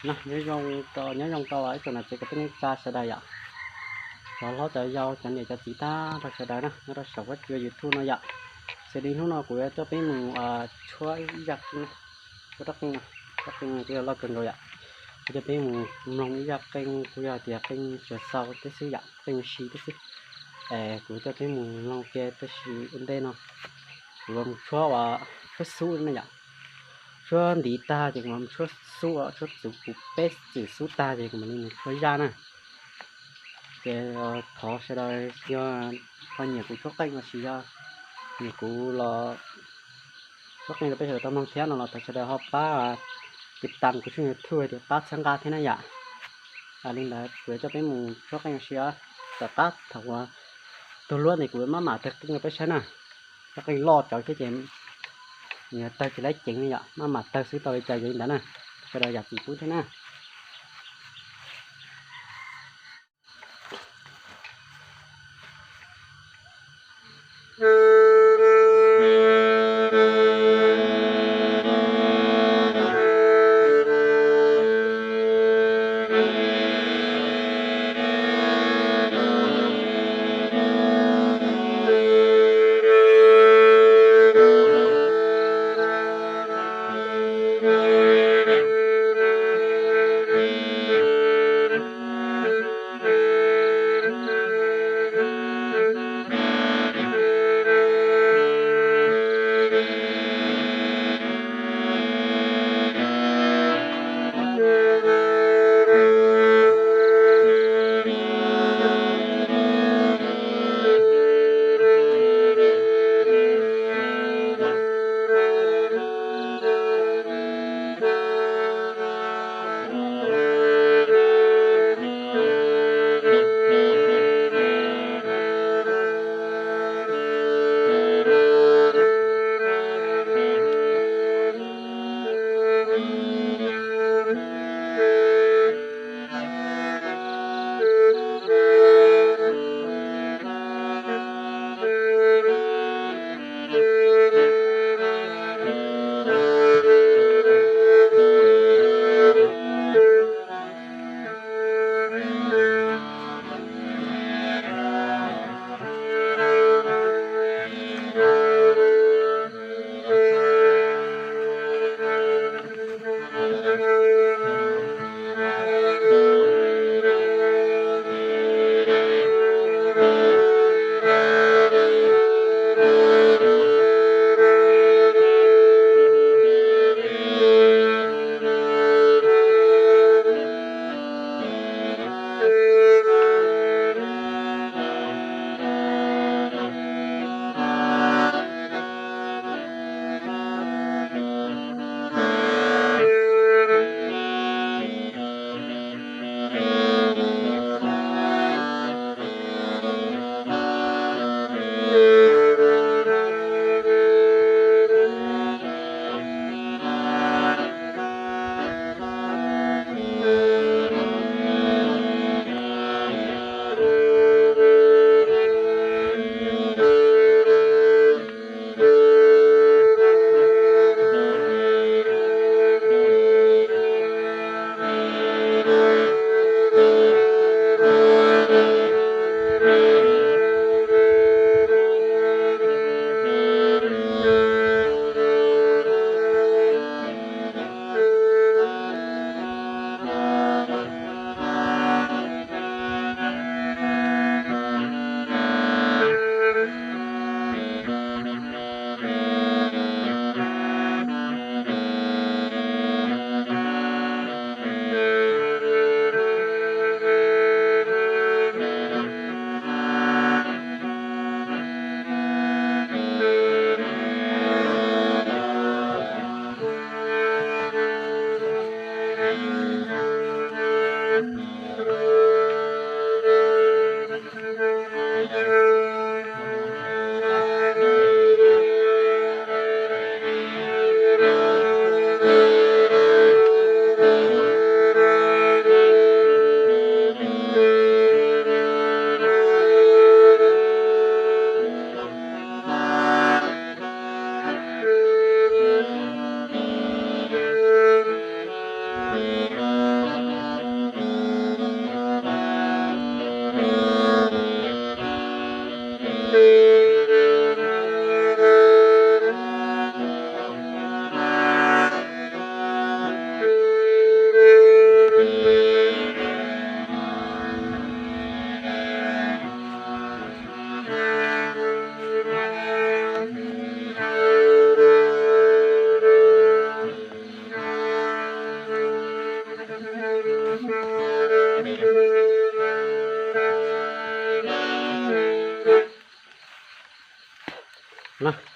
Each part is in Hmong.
Nyob zoo rau, nyob zoo rau ib tsoom niam txiv kwv tij neej tsa sawv daws yom. Cov hlob cov yau, cov niam cov txiv tag nrho sawv daws na, nyob rau saum huab cua YouTube no yom. Xws li hnub no kuv yuav coj peb mus tshuab ib zaj qeej, tshuab rab qeej no, rab qeej no kuj yog loj kawg nkaus yom. Kuv coj peb mus mloog ib zaj qeej, kuj yog tias qeej siav xau tib xwb yom, qeej si tib xwb. Es kuv coj peb mus mloog kiag tab sis ua ntej no kuv mus tshuab, tshuab xub no yom. Tshuab ntiv tag ces kuv mam tshuab xub, tshuab txuv kuv peb txwm xub tag ces kuv mam li mus tshuab zaj na. Ces thov sawv daws yog ho nyiam kuv tshuab qeej los sis yog nyiam kuv los tshuab qeej rau peb sawv daws tau mloog thiab no los thov sawv daws ho pab tiv tas kuv tshooj YouTube hais tias pab txhawb nqa thiab na yom. Li ntawd kuv yuav coj peb mus tshuab qeej ua si os. Tom qab thaum uas tug luab ntawd kuv maj mam tawg qeej rau peb saib na. Tshuab qeej loj tsawv thiab ces nws tawg tsis laib ceev li yom, maj mam tawg xwb tau li cas yog li ntawd na. Sawv daws zam txim pub thiab na.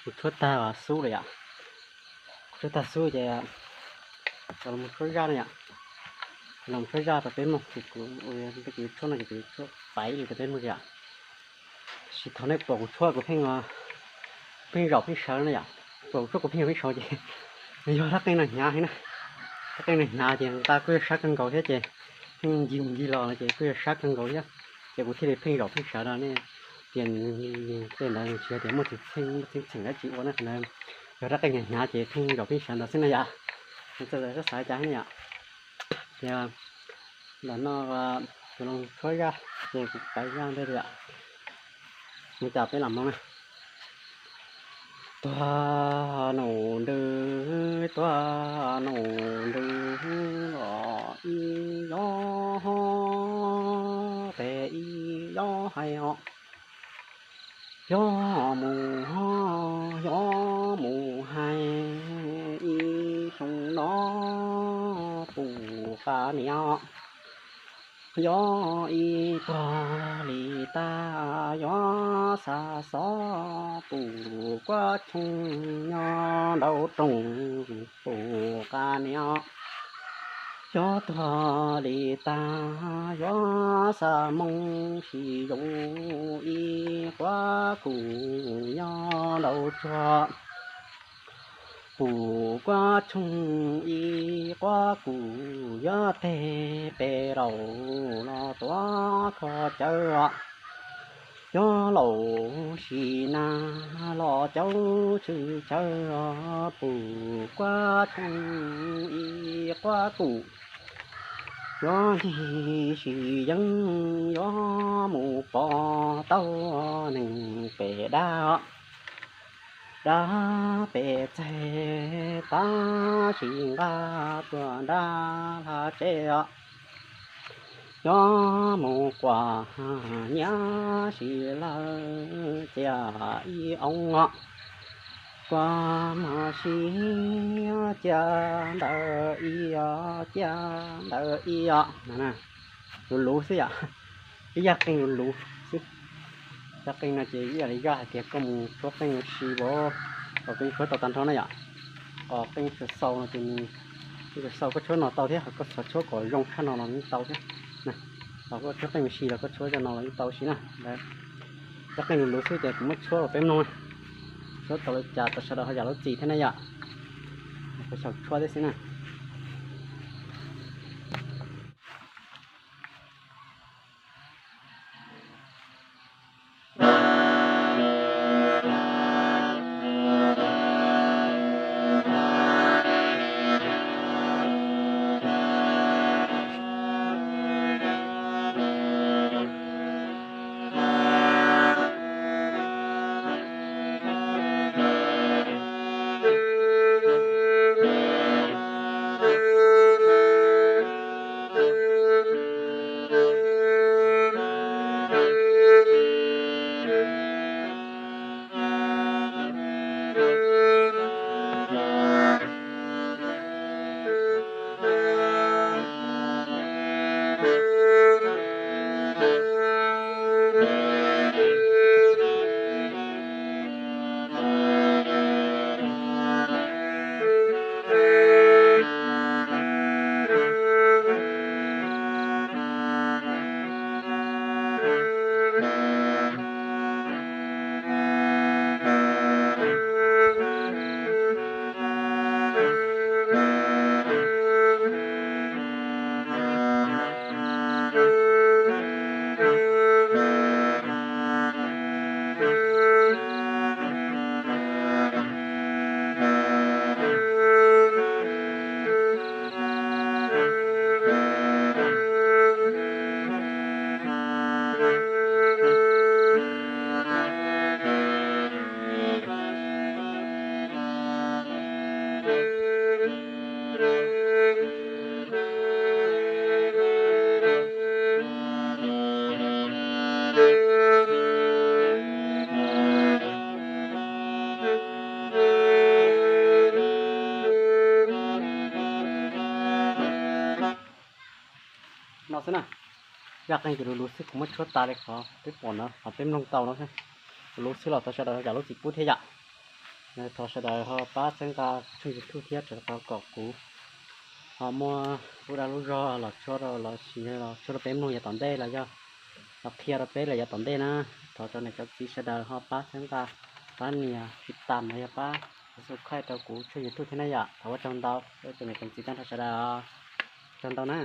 Kuv tshuab tag xub lawm yom. Kuv tshuab tag xub ces los mus tshuab zaj no yom. Los mus tshuab zaj rau peb mloog ces kuv, kuv tshuab no ces kuv tshuab pais li rau peb mloog yom. Tab sis thaum nej pom kuv tshuab kuv pheej, pheej zaum pheej sawv no yom. Pom kuv tshuab kuv pheej zaum pheej sawv ces yog rab qeej no hnyav heev na. Rab qeej no hnyav ces nqa kuj yog sab kawg nkaus thiab ces pheej ncig mus ncig los no ces kuj yog sab kawg nkaus thiab. Ces kuv thiaj li pheej zaum pheej sawv no ne. Ces tej ntawd tsis yog tias muaj txheej txheem, muaj txheej txheem dab tsi ua na, qhov ntawd yog rab qeej hnyav ces pheej zaum pheej sawv ntawd xwb na yom. Txawm txawm sab xav cas na yom. Ces ntawm no kuv los tshuab zaj ces kuv pais zaj ntej li yom. Mus cas peb los mloog na. Tuag num ntws, tuag num ntws los ib yob, tes ib yob hais os. Yob mus, yob mus hais ib xyoo no pum qab niam. Yob ib tuag li tag, yob xa xov pum kuab choo nyob nraum rooj pum qab niam. Yob tuag li tag, yob xa moo sis zoo ib quab kum nyob nraum tsuag. Pum kuab choo ib quab kum, yob teg pes laus los tuav kho cawv. Yob laus sim na los caum tswv cawv, pum kuab choo ib quab kum. Yob ncig sim yeeb, yob mus pov tau neeg pem dab, dab pem txaig tab sis nqa tuaj dab laj tsev os. Yob mus kuam nyiaj sis lawv cia ib oo os. Kuam mos sis cia ntawm ib os, cia ntawm ib os. Luv luv xwb yom, ib yam qeej luv luv xwb. Zaj qeej no ces ib yam li zaj hais tias koj mus tshuab qeej ua si, qos qeej tshuab tau tag nrho na yom. Qos qeej tsuas xau no ces nws, qeej tsuas xau koj tshuab no tau thiab, ho koj xav tshuab kom zoo tshaj no los yeej tau thiab. Ho koj tshuab qeej ua si los koj tshuab zaj no los yeej tau si na. Zaj qeej luv luv xwb ces kuv muab tshuab rau peb mloog, tshuab tau li cas tau sawv daws ho zam lub txim thiab na yom. Kuv xyaum tshuab thiab xwb na. No xwb na, zaj qeej ces luv luv xwb, kuv muab tshuab tas li qhov peb pom no, qhov peb mloog tau no xwb. Luv luv xwb los thov sawv daws zam lub txim pub thiab yom. Thov sawv daws ho pab txhawb nqa kuv tshooj YouTube thiab, rau qhov kom kuv ho muaj lub dag lub zog los tso rau, los sis los tso rau peb mloog yav tom ntej los yog los qhia rau peb lawm yav tom ntej na. Thov cov niam cov txiv sawv daws ho pab txhawb nqa, pab nias tiv tam los yog pab subscribe rau kuv tshooj YouTube thiab na yom. Thov ua tsaug ntau, ua tsaug niam txiv tag nrho sawv daws. Tsaug ntau na.